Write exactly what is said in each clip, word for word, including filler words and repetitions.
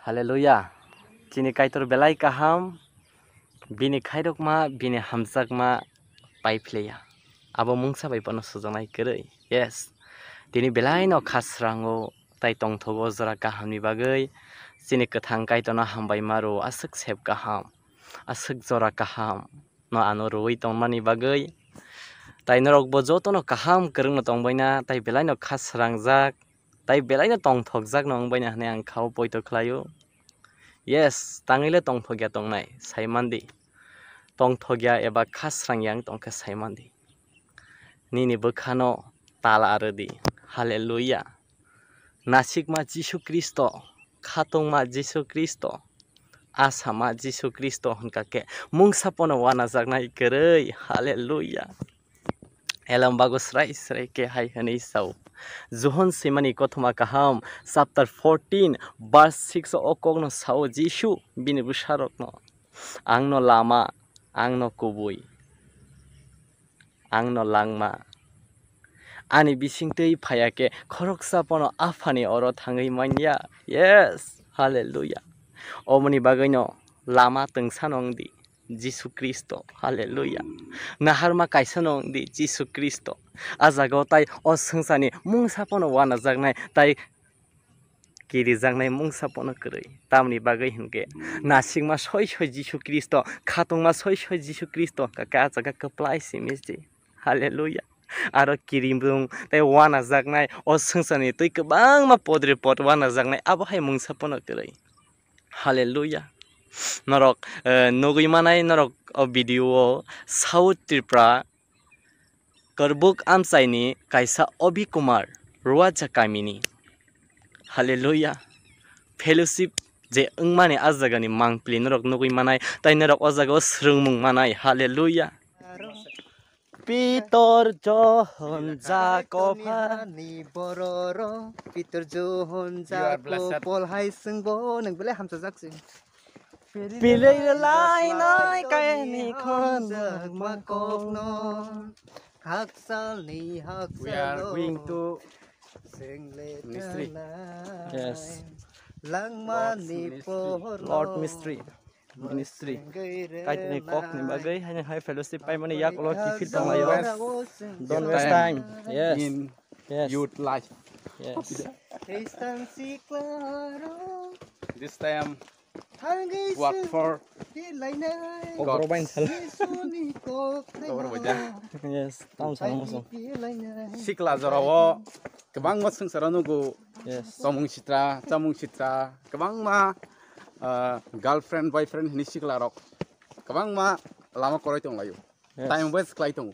Hallelujah. Chini Kaitor belai kaham, bini khairokma, bini hamjakma paiphlaiya. Abo mungsa bai bono sujaknai kwrwi. Yes. Tini belaino kha srango tai tongthogo jora kahamni bagwi. Chini kwthang Kaitorno hambai maro aswk sep kaham, aswk jora kaham no ano rwui tongmani bagwi. Tai norokbo jotono kaham kwrwngno tongbaina, tai belaino kha srangjak, tai belaino tongthokjakno wngbaina hwnwi ang khao poito khlaio. Yes, tangwi le tongthokya tongnai, saimandi. Tongthokya eba kha srangya wng tongkhe saimandi. Nini bwkhano tala rwdi. Hallelujah. Nasikma Jisu Khristo, khatungma Jisu Khristo, asama Jisu Khristo hwnkha khe mungsa pono wanajaknai kwrwi. Hallelujah. Elam bago srai srai khe hai hwnwi sao. Johon swimani kothoma kaham chapter fourteen verse six o kokno sao Jisu bini bwsarokno, "Angno lama, angno kubui, angno langma. Ani bisingtwi phaiya khe khoroksa pono Aphani oro thangwi manya." Yes, hallelujah. Omoni bagwino lama twngsano wngdi Jisu Khristo, hallelujah. Naharma kaisano wngdi Jisu Khristo. A jagao tai o swngcharni mungsa pono wanajaknai, tai kirijaknai mungsa pono kwrwi. Tamni bagwi hinkhe nasikma soi soi Jisu Khristo, khatungma soi soi Jisu Khristo, kaka jaga kwplai simi se. Hallelujah. Aro kirimrung tei wanajaknai o swngcharni twi kwbangma podre pod wanajaknai, abo hai mungsa pono kwrwi. Hallelujah. Norok, eh, nugwi manai norok o video o South Tripura Kwrbuk amchaini kaisa Obi Kumar Ruaja kamini. Hallelujah. Fellowship je wngmani a jagani mangpili norok nugwi manai, tai norok o jagao swrwngmung manai. Hallelujah. Pitor Johon Jakob ha. Ni bororo Pitor Johon Jakob Paul hai swngbo nwng belai hamchajak se. Pilai rwlainai kaini khon. Haksalni haksalni haksalni. We are going to ministry. Yes. Langmani Lord's ministry. Lord mystery. Ministry. Kaitni kokni bagwi haino hai fellowship paimani yak ulo kiphil tonglaio. Don't waste time. Yes. Yes. Youth life. Yes. This time work for God. Yes, tamo sana musu. Sikla jorao kwbangma swngcharo nugo. Yes. Tomung sitra, chamung sitra, kwbangma, ah, girlfriend, boyfriend hini sikla rok kwbangma lama koroi tonglaio. Yes. Time waste khlai tongo.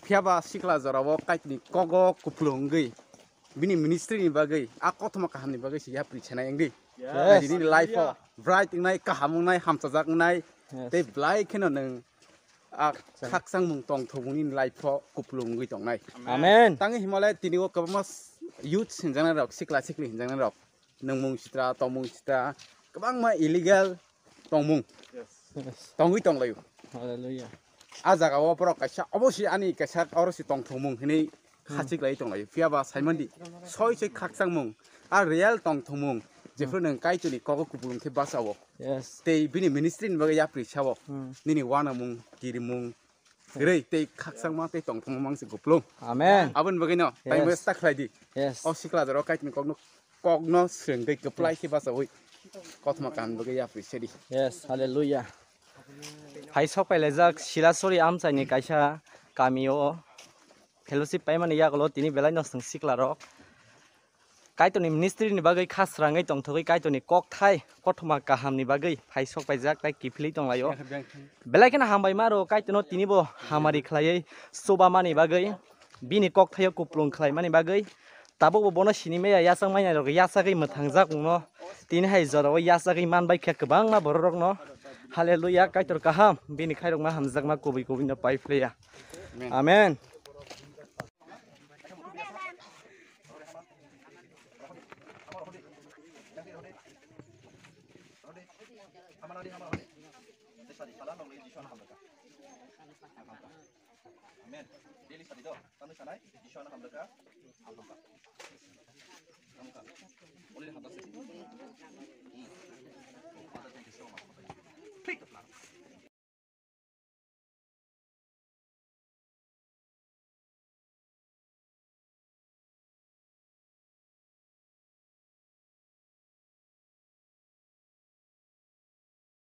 Phiya ba sikla jorao kaitni kogo kupulung wngwi bini ministry ni bagwi, a kothoma kaham ni bagwi se yapri sanai wngdi. Yes. Nini life o bright wngnai, kaham wngnai, hamchajak wngnai. Yes. Tei belai kheno nwng a khakchangmung tongthokmung nini life o kupulung wngwi tongnai. Amen. Tangwi himale tini o kwbangma youth hinjaknai rok, sikla sikli hinjaknai rok. Nwngmung sitra, tongmung sitra, kwbangma illegal tongmung. Yes. Tongwi tonglaio. Hallelujah. A jaga o borok kaisa, obo se ani kaisa oro se tongthokmung hinwi khachik lai tonglaio. Phiya ba saimandi, soi soi khakchangmung, a real tongthokmung, jephru nwng Kaitorni kogo kupulung khe bachao. Yes. Tei bini ministry ni bagwi yapri sao. Hmm. Nini wanamung, kirimung, Kwrwi tei khakchangma tei tongthokma mang se kupulung. Amen. Aboni bagwino time waste ta khlai di. Yes. O sikla jorao Kaitorni kokno, kokno swrwngwi kwplai khe bachaui kothoma kaham bagwi yapri sedi. Yes, hallelujah. Phai sok pailaijak Silasori amchaini kaisa kamio fellowship paimani yagulo tini belaino chwng siklarok Kaitorni ministry ni bagwi kha srangwi tongthogwi Kaitorni kokthai kothoma kahamni bagwi phai sok paijak tai kiphilwi tonglaio. Belai kheno hambai maro Kaitorno tinibo hamari khlaiwi chubamani bagwi, bini kokthaio kupulung khlaimani bagwi. Tabukbo bono sinimaya yachakmani rok yachagwi mwthangjak wngno. Tini hai jorao yachagwi manbai kha kwbangma bororokno. Hallelujah, Kaitor kaham, bini khairokma hamjakma kubui kubuino paiphlaiya. Amen. Amen. Amen. Daily sadi do. Tamo sanai, Jisu ano hamjakha. Hamjakha. Hamjakha. Uli hamjakha.